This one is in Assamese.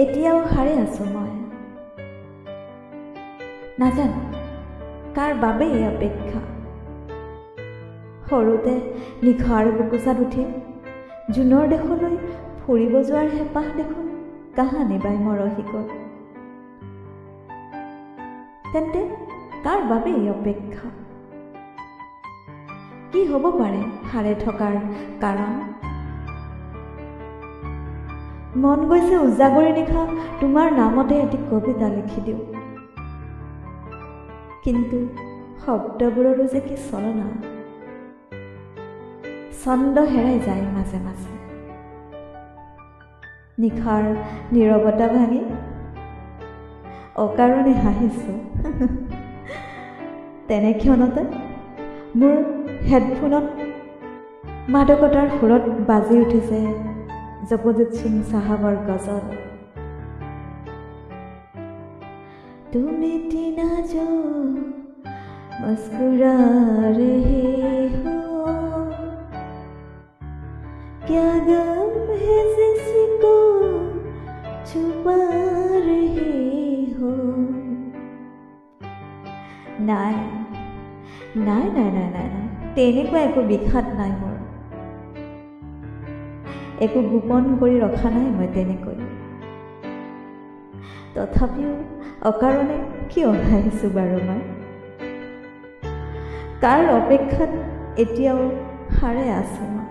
এতিয়াও সাৰে আছোঁ মই। নাজানো কাৰ বাবে এই অপেক্ষা। সৰুতে নিশাৰ বুকুচাত উঠি জোনৰ দেশলৈ ফুৰিব যোৱাৰ হেঁপাহ দেখোন কাহানিবাই মৰহি গ'ল। তেন্তে কাৰ বাবে এই অপেক্ষা? কি হ'ব পাৰে সাৰে থকাৰ কাৰণ? মন গৈছে উজাগৰী নিশা তোমাৰ নামতে এটি কবিতা লিখি দিওঁ, কিন্তু শব্দবোৰৰো যে কি চলনা, ছন্দ হেৰাই যায় মাজে মাজে। নিশাৰ নীৰৱতা ভাঙি অকাৰণে হাঁহিছোঁ। তেনে ক্ষণতে মোৰ হেডফোনত মাদকতাৰ সুৰত বাজি উঠিছে জগজিৎ সিং চাহাবৰ গজল। তুমি টিনা जो मुस्कुरा रहे हो, क्या गम है जिसको छुपा रहे हो। নাই নাই নাই নাই নাই নাই, তেনেকুৱা একো বিষাদ নাই মোৰ, একো গোপন কৰি ৰখা নাই মই তেনেকৈ। তথাপিও অকাৰণে কিয় হাঁহিছোঁ বাৰু মই? কাৰ অপেক্ষাত এতিয়াও সাৰে আছোঁ মই?